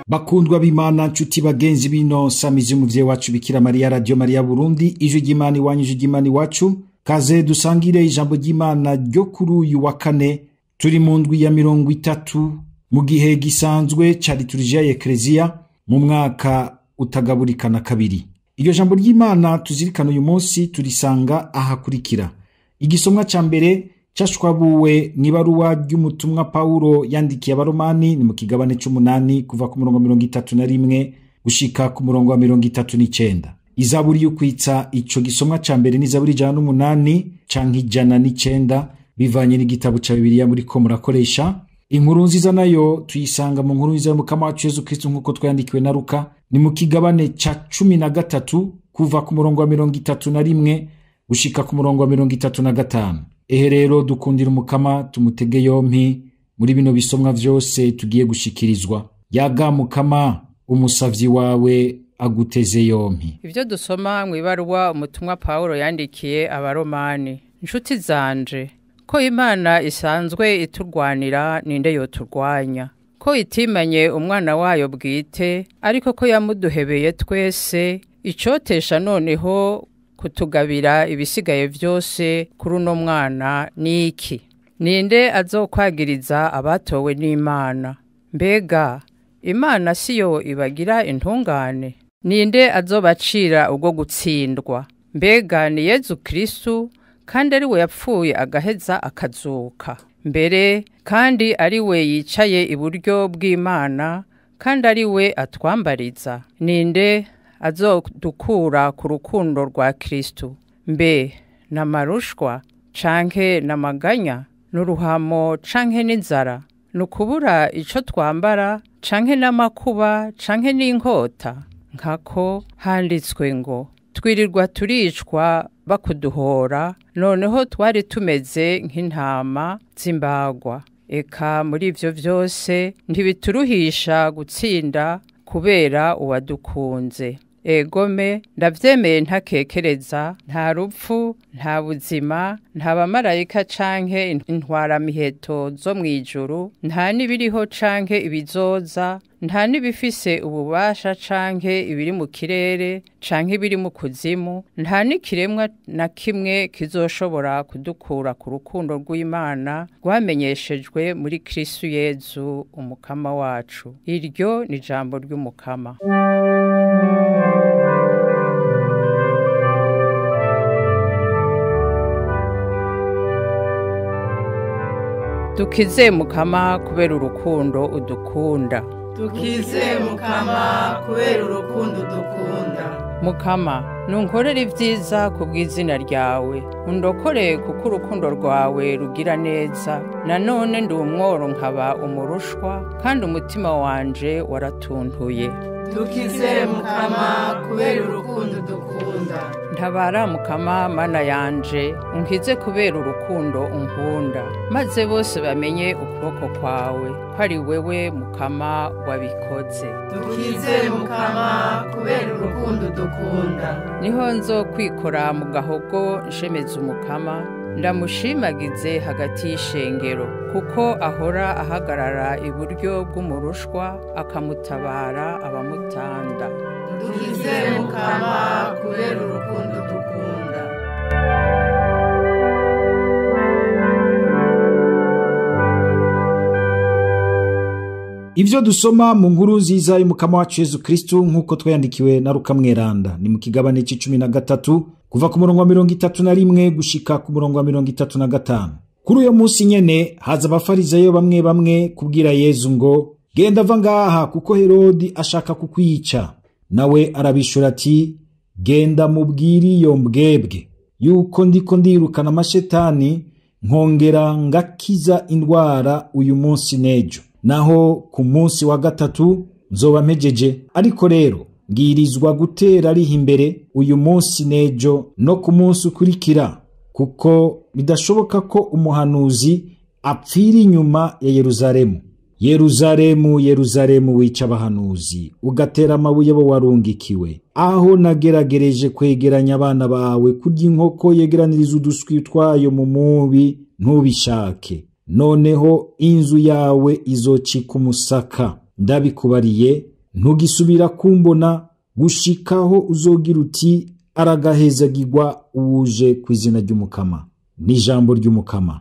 Bakundwa b'Imana, nshuti bagenzi bino samizi umuvyeyi wacu Bikira Mariya, Radio Mariya Burundi, ijwi ry'Imana iwanyu, ijwi ry'Imana iwacu. Kaze dusangire ijambo ry'Imana ryo kuri uyu wa kane. Turi mu ndwi ya 30 mu gihe gisanzwe ca liturujia ya Eklezia mu mwaka utagaburikana kabiri. Iryo jambo ry'Imana tuzirikana uyu munsi turisanga ahakurikira. Igisomwa ca mbere cashwabuwe mw'ibaruwa ry'umutumwa Paulo yandikiye Abaromani, ni mu kigabane c'umunani kuva ku murongo 31 gushika ku murongo wa 39. Izaburi y'ukwitsa ico gisomwa ca mbere ni Zaburi 108 canke 109 bivanye n'igitabo ca Bibiliya muriko murakoresha. Inkuru nziza nayo tuyisanga mu nkuru nziza y'Umukama wacu Yezu Kristo nk'uko twayandikiwe na Luka, ni mu kigabane ca 13 kuva ku murongo wa 31 gushika ku murongo wa 35. Ehe rero dukundira Umukama, tumutege yompi muri bino bisomwa vyose tugiye gushikirizwa. Yaga Mukama, umusavyi wawe aguteze yompi. Ivyo dusoma mw'ibaruwa umutumwa Paulo yandikiye Abaromani. Inshuti zanje, ko Imana isanzwe iturwanira, ninde yoturwanya? Ko itimanye umwana wayo bwite, ariko ko yamuduhebeye twese, icotesha noneho kutugabira ibisigaye vyose kuri uno mwana niki? Ninde azokwagiriza abatowe n'Imana? Mbega Imana siyo ibagira intungane? Ninde azobacira ubwo gutsindwa? Mbega ni Yezu Kristu, kandi ari we yapfuye agaheza akazuka. Mbere kandi ari we yicaye iburyo bw'Imana, kandi ari we atwambariza. Ninde azodukura ku rukundo rwa Kristu? Mbe namarushwa canke namaganya, n'uruhamo canke n'inzara, nukubura ico twambara canke n'amakuba canke n'inkota? Nkako handitswe ngo twirirwa turicwa bakuduhora, noneho twari tumeze nk'intama z'imbagwa. Eka muri ivyo vyose ntibituruhisha gutsinda kubera uwadukunze. Egome ndavyemeye ntakekereza, nta rupfu, nta buzima, nta bamarayika canke intwaramiheto zo mw'ijuru, nta n'ibiriho canke ibizoza, nta n'ibifise ububasha canke ibiri mu kirere canke ibiri mu kuzimu, nta n'ikiremwa na kimwe kizoshobora kudukura ku rukundo rw'Imana rwamenyeshejwe muri Kristu Yezu Umukama wacu. Iryo ni ijambo ry'Umukama. Dukize Mukama kubera urukundo udukunda. Dukize Mukama kubera urukundo udukunda. Mukama, nunkorere ivyiza ku bw'izina ryawe, undokore kuko urukundo rwawe rugira neza. Nanone ndi umworo nkaba umurushwa, kandi umutima wanje waratuntuye. Dukize Mukama kubera urukundo udukunda. Ntabara Mukama mana yanje, unkize kubera urukundo unkunda, maze bose bamenye ukuboko kwawe, ko ari wewe Mukama wabikoze. Dukize Mukama kubera urukundo udukunda. Niho nzokwikora mu gahogo nshemeza Umukama, ndamushimagize hagati y'ishengero, kuko ahora ahagarara iburyo bw'umurushwa, akamutabara abamutanda. Dukize Mukama kubera urukundo dukunda. Ivyo dusoma mu nkuru nziza y'Umukama wacu Yezu Kristu nk'uko twayandikiwe na Luka Mweranda, ni mu kigabane c'13 kuva ku murongo wa 31 gushika ku murongo wa 35. Kuri uyo munsi nyene haza abafarizayo bamwe bamwe kubwira Yezu ngo genda va ngaha kuko Herodi ashaka kukwica. Nawe arabishura ati genda mubwire iyo mbwebwe yuko ndiko ndirukana amashetani nkongera ngakiza indwara uyu munsi nejo, naho ku munsi wa gatatu nzoba mpejeje. Ariko rero ngirizwa gutera ariho imbere uyu munsi nejo no ku munsi ukurikira, kuko bidashoboka ko umuhanuzi apfira inyuma ya Yeruzalemu. Yeruzalemu, Yeruzalemu, wica abahanuzi ugatera amabuye bo warungikiwe. Aho nageragereje kwegeranya abana bawe kurya inkoko yegeraniriza uduswi twayo mu mubi ntubishake. Noneho inzu yawe izocika umusaka. Ndabikubariye, Ntugisubira kumbona gushikaho uzogira uti aragahezagirwa uwuje ku izina ry'Umukama. N'ijambo ry'Umukama.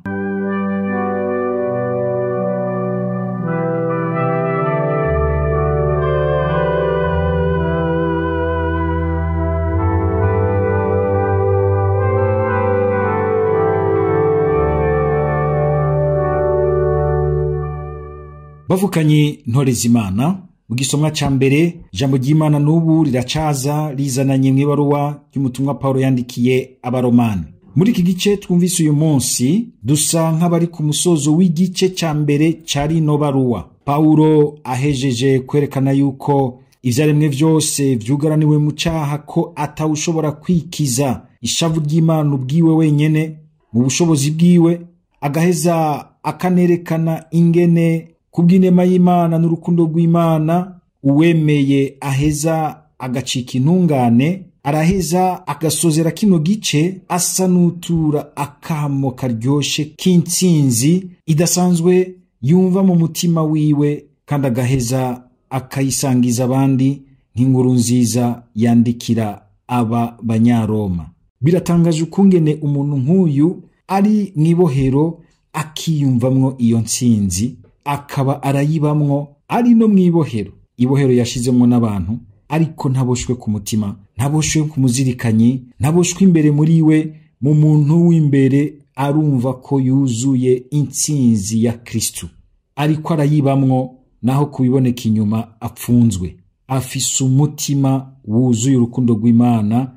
Bavukanye ntore z'Imana, mu gisomwa ca mbere ijambo ry'Imana n'ubu riracaza rizananye mw'ibaruwa y'umutumwa Paulo yandikiye Abaromani. Muri iki gice twumvise uyu munsi dusa nk'abari ku musozo w'igice ca mbere ca rino baruwa. Paulo ahejeje kwerekana yuko ivyaremwe vyose vyugaraniwe mu caha, ko atawushobora kwikiza ishavu ry'Imana ubwiwe wenyene mu bushobozi bwiwe, agaheza akanerekana ingene kubw'inema y'Imana n'urukundo rw'Imana uwemeye aheza agacika intungane. Araheza agasozera kino gice asa n'utura akamo karyoshe k'intsinzi idasanzwe yumva mu mutima wiwe, kandi agaheza akayisangiza abandi nk'inkuru nziza yandikira aba Banyaroma. Biratangaje ukungene umuntu nk'uyu ari mw'ibohero akiyumvamwo iyo ntsinzi, akaba arayibamwo ari no mw'ibohero. Ibohero yashizemwo n'abantu, ariko ntaboshwe ku mutima, ntaboshwe ku muzirikanyi, ntaboshwe imbere muri we. Mu muntu w'imbere arumva ko yuzuye intsinzi ya Kristu, ariko arayibamwo naho kubiboneka inyuma apfunzwe. Afise umutima wuzuye urukundo rw'Imana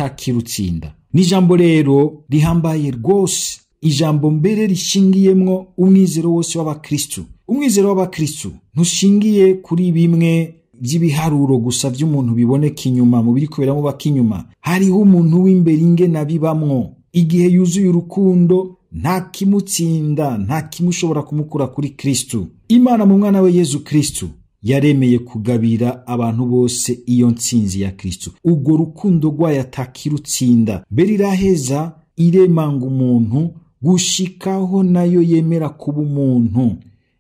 atakirutsinda. N'ijambo rero rihambaye rwose, ijambo mbere rishingiyemwo umwizero wose w'abakristu. Umwizero w'abakristu ntushingiye kuri bimwe by'ibiharuro gusa by'umuntu biboneka inyuma mu biri kubera mu bakinyuma. Hariho umuntu w'imbere ingena bibamwo. Igihe yuzuye urukundo nta kimutsinda, nta kimushobora kumukura kuri Kristu. Imana mu mwana we Yezu Kristu yaremeye kugabira abantu bose iyo ntsinzi ya Kristu. Ubwo rukundo rwayo atakirutsinda, mbere iraheza iremanga umuntu gushikaho nayo yemera kuba umuntu,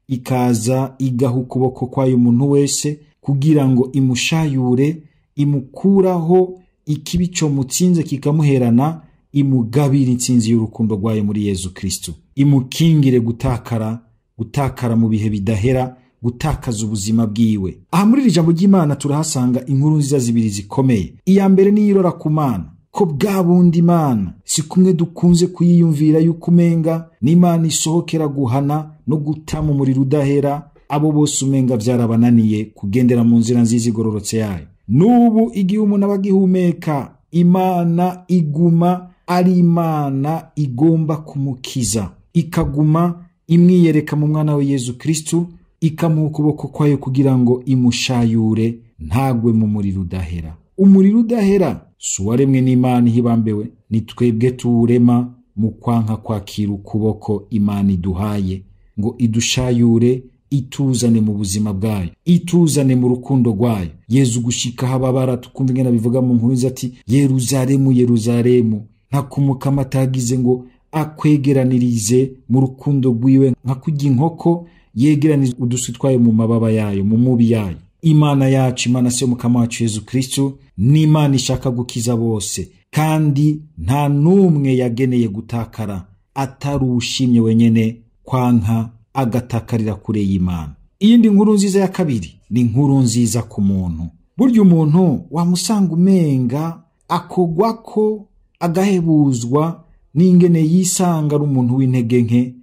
ikaza igaha ukuboko kwayo umuntu wese kugira ngo imushayure, imukuraho ikibi cyo mutsinze kikamuherana, imugabira intsinzi y'urukundo rwayo muri Yezu Kristu, imukingire gutakara mu bihe bidahera, gutakaza ubuzima bwiwe. Aha muri iri jambo ry'Imana turahasanga inkuru nziza zibiri zikomeye. Iya mbere ni irora ku Mana, ko bwa bundi Imana si kumwe dukunze kuyiyumvira yuko umenga n'Imana isohokera guhana no gutama umuriro udahera abo bose umenga vyarabananiye kugendera mu nzira nziza igororotse yayo. N'ubu igihe umuntu aba agihumeka, Imana iguma ari Imana igomba kumukiza, ikaguma imwiyereka mu mwana we Yezu Kristu, ikamuha ukuboko kwayo kugira ngo imushayure ntagwe mu muriro udahera. Umuriro udahera si uwaremwe n'Imana ihibambewe, ni twebwe tuwurema mu kwanka kwakira ukuboko Imana iduhaye ngo idushayure, ituzane mu buzima bwayo, ituzane mu rukundo rwayo. Yezu gushika hababara, tukumva ingene bivuga mu nkuru ati Yeruzalemu, Yeruzalemu, ntakumukama atagize ngo akwegeranirize mu rukundo rwiwe nka kurya inkoko yegeraniza uduswi twayo mu mababa yayo, mu mubi yayo. Imana yacu, Imana se mukama wacu Yezu Kristu, ni Imana ishaka gukiza bose, kandi nta n'umwe yageneye gutakara atari ushimye wenyene kwanka agatakarira kure y'Imana. Iyindi nkuru nziza ya kabiri ni inkuru nziza ku muntu. Burya umuntu wamusanga umenga akogwako agahebuzwa n'ingene yisanga ari umuntu w'intege nke,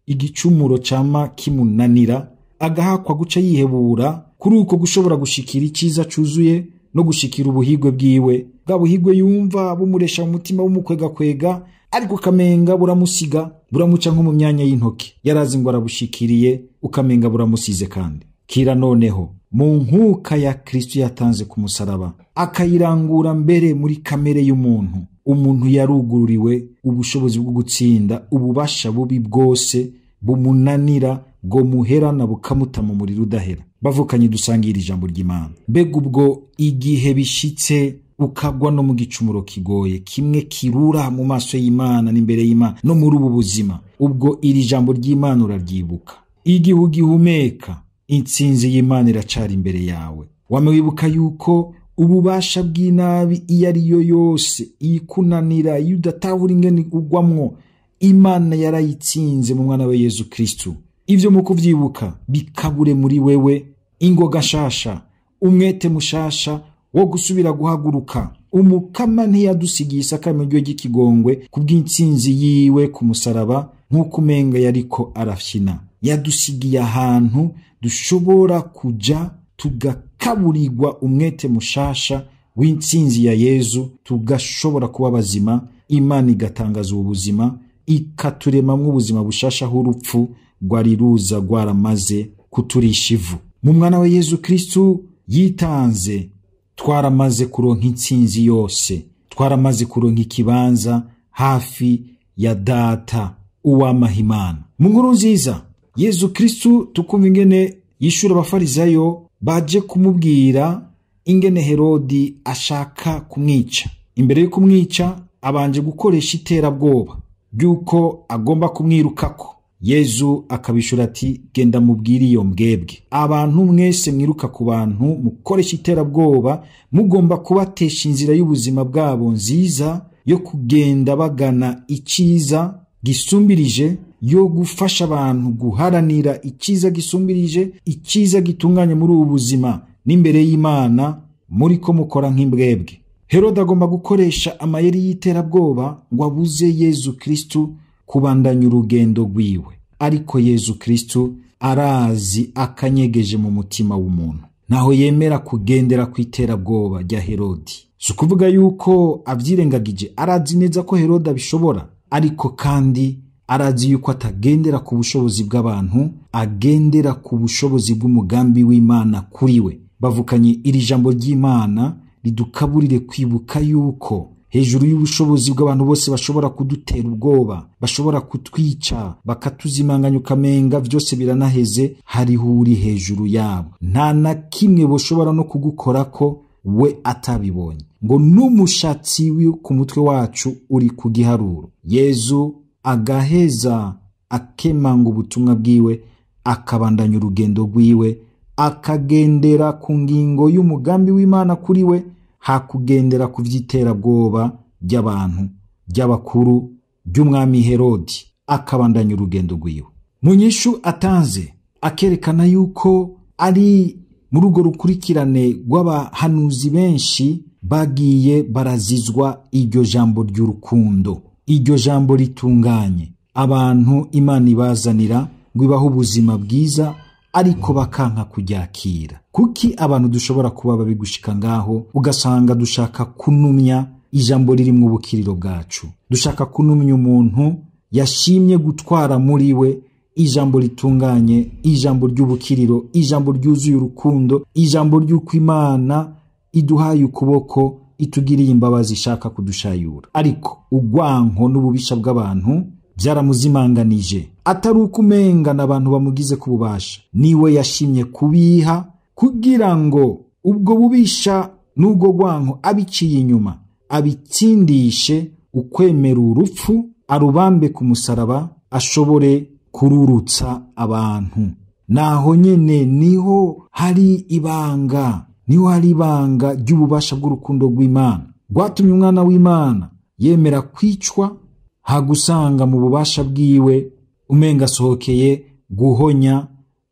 igicumuro cama kimunanira, agahakwa guca yihebura kuri uko gushobora gushikira icyiza cuzuye no gushikira ubuhigwe bwiwe. Bwa buhigwe yumva bumuresha mu mutima bumukwega kwega, ariko kamenga buramusiga, buramuca nko mu myanya y'intoki. Yarazi ngo arabushikiriye, ukamenga buramusize. Kandi kira noneho mu nkuka ya Kristo yatanze ku musaraba, akayirangura mbere muri kamere y'umuntu, umuntu yarugururiwe ubushobozi bwo gutsinda ububasha bubi bwose bumunanira bwo muherana bukamuta mu muriro udahera. Bavukanye dusangira ijambo ry'Imana. Mbega ubwo igihe bishitse ukagwa no mu gicumuro kigoye kimwe kirura mu maso y'Imana n'imbere y'Imana no muri ubu buzima, ubwo iri jambo ry'Imana uraryibuka. Igihe ugihumeka, intsinzi y'Imana iracari imbere yawe. Wame wibuka yuko ububasha bw'inabi iyo ari yo yose ikunanira, iyo udatahura ingene ugwamwo, Imana yarayitsinze mu mwana we Yezu Kristu. Ivyo mu kuvyibuka bikabure muri wewe ingoga nshasha, umwete mushasha wo gusubira guhaguruka. Umukama ntiyadusigiye isakamyo ry'ikigongwe kubw'intsinzi yiwe ku musaraba, nk'uko umenga yariko arafyina. Yadusigiye ahantu dushobora kuja tugakaburirwa umwete mushasha w'intsinzi ya Yezu, tugashobora kuba bazima. Imana igatangaza ubu buzima, ikaturemamwo ubuzima bushasha aho urupfu rwari ruza rwaramaze kuturisha ivu. Mu mwana wa Yezu Kristu yitanze, twaramaze kuronka intsinzi yose, twaramaze kuronka ikibanza hafi ya Data uwamahimana. Mu nkuru nziza Yezu Kristu tukumva ingene yishura abafarizayo baje kumubwira ingene Herodi ashaka kumwica. Imbere yo kumwica abanje gukoresha iterabwoba ry'uko agomba kumwirukako. Yezu akabishura ati genda mubwire iyo mbwebwe, abantu mwese mwiruka ku bantu mukoresha iterabwoba, mugomba kubatesha inzira y'ubuzima bwabo nziza yo kugenda bagana iciza gisumbirije, yo gufasha abantu guharanira iciza gisumbirije, iciza gitunganye muri ubu buzima n'imbere y'Imana, muri ko mukora nk'imbwebwe. Herode agomba gukoresha amayeri y'iterabwoba ngo abuze Yezu Kristu kubandanya urugendo rwiwe, ariko Yezu Kristu arazi akanyegeje mu mutima w'umuntu, naho yemera kugendera ku iterabwoba rya Herodi. Si ukuvuga yuko avyirengagije, arazi neza ko Herode abishobora, ariko kandi arazi yuko atagendera ku bushobozi bw'abantu, agendera ku bushobozi bw'umugambi w'Imana kuri we. Bavukanye iri jambo ry'Imana ridukaburire kwibuka yuko hejuru y'ubushobozi bw'abantu bose bashobora kudutera ubwoba, bashobora kutwica, bakatuzimanganya ukamenga vyose biranaheze, hariho uri hejuru yabo. Nta na kimwe boshobora no kugukorako we atabibonye, ngo n'umushatsi ku mutwe wacu uri ku giharuro. Yezu agaheza akemanga ubutumwa bwiwe, akabandanya urugendo rwiwe, akagendera ku ngingo y'umugambi w'Imana kuri we, hakugendera ku vy'iterabwoba ry'abantu, ry'abakuru, ry'umwami Herodi, akabandanya urugendo rwiwe. Mu nyishu atanze akerekana yuko ari muri urwo rukurikirane rw'abahanuzi benshi bagiye barazizwa iryo jambo ry'urukundo, iryo jambo ritunganye abantu Imana ibazanira ngo ibahe ubuzima bwiza, ariko bakanka kuryakira. Kuki abantu dushobora kuba babigushika ngaho, ugasanga dushaka kunumya ijambo riri mu bukiriro bwacu, dushaka kunumya umuntu yashimye gutwara muri we ijambo ritunganye, ijambo ry'ubukiriro, ijambo ryuzuye urukundo, ijambo ry'uko Imana iduhaye ukuboko, itugiriye imbabazi, ishaka kudushayura. Ariko ugwanko n'ububisha bw'abantu byaramuzimanganije, atari uko umenga abantu bamugize kububasha, niwe yashimye kubiha kugira ngo ubwo bubisha n'ubwo gwanko abiciye inyuma abitsindishe ukwemera urupfu, arubambe ku musaraba, ashobore kururutsa abantu. Naho nyene niho hari ibanga, niho hari ibanga ry'ububasha bw'urukundo rw'Imana rwatumye umwana w'Imana yemera kwicwa, hagusanga mu bubasha bwiwe umenga asohokeye guhonya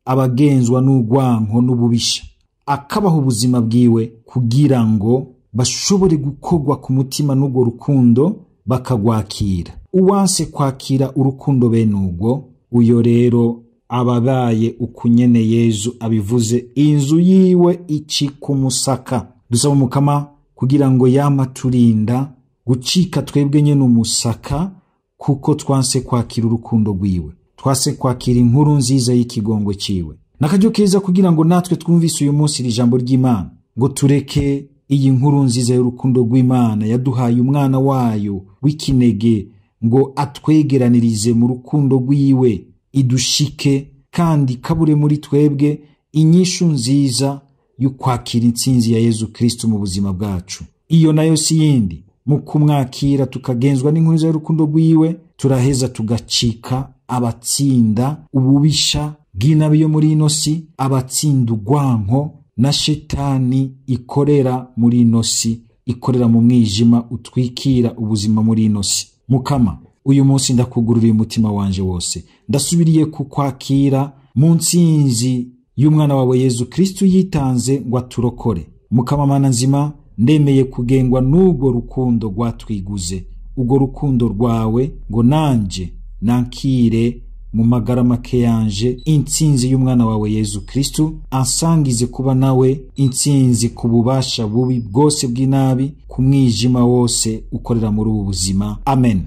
abagenzwa n'urwanko n'ububisha, akabaho ubuzima bwiwe kugira ngo bashobore gukogwa ku mutima n'urwo rukundo bakagwakira. Uwanse kwakira urukundo bene urwo, uyo rero ababaye ukunyene Yezu abivuze, inzu yiwe ici kumusaka. Dusaba Umukama kugira ngo yama turinda gucika twebwe nyene umusaka, kuko twanse kwakira urukundo rwiwe, twase kwakira inkuru nziza y'ikigongwe ciwe. Nakaryo keza kugira ngo natwe twumvise uyu munsi iri jambo ry'Imana, ngo tureke iyi nkuru nziza y'urukundo rw'Imana yaduhaye umwana wayo w'ikinege ngo atwegeranirize mu rukundo rwiwe, idushike kandi kabure muri twebwe inyishu nziza y'ukwakira intsinzi ya Yezu Kristu mu buzima bwacu. Iyo nayo si yindi, mu kumwakira tukagenzwa n'inkuru y'urukundo rwiwe, turaheza tugacika abatsinda ububisha bw'inabi yo muri ino si, abatsinda urwanko na shetani ikorera muri ino si, ikorera mu mwijima utwikira ubuzima muri ino si. Mukama, uyu munsi ndakugururiye umutima wanje wose, ndasubiriye kukwakira mu ntsinzi y'umwana wawe Yezu Kristu yitanze ngo aturokore. Mukama Mana nzima, ndemeye kugengwa n'urwo rukundo rwatwiguze, urwo rukundo rwawe, ngo nanje nankire mu magara make yanje intsinzi y'umwana wawe Yezu Kristu, ansangize kuba nawe intsinzi ku bubasha bubi bwose bw'inabi, ku mwijima wose ukorera muri ubu buzima. Amen.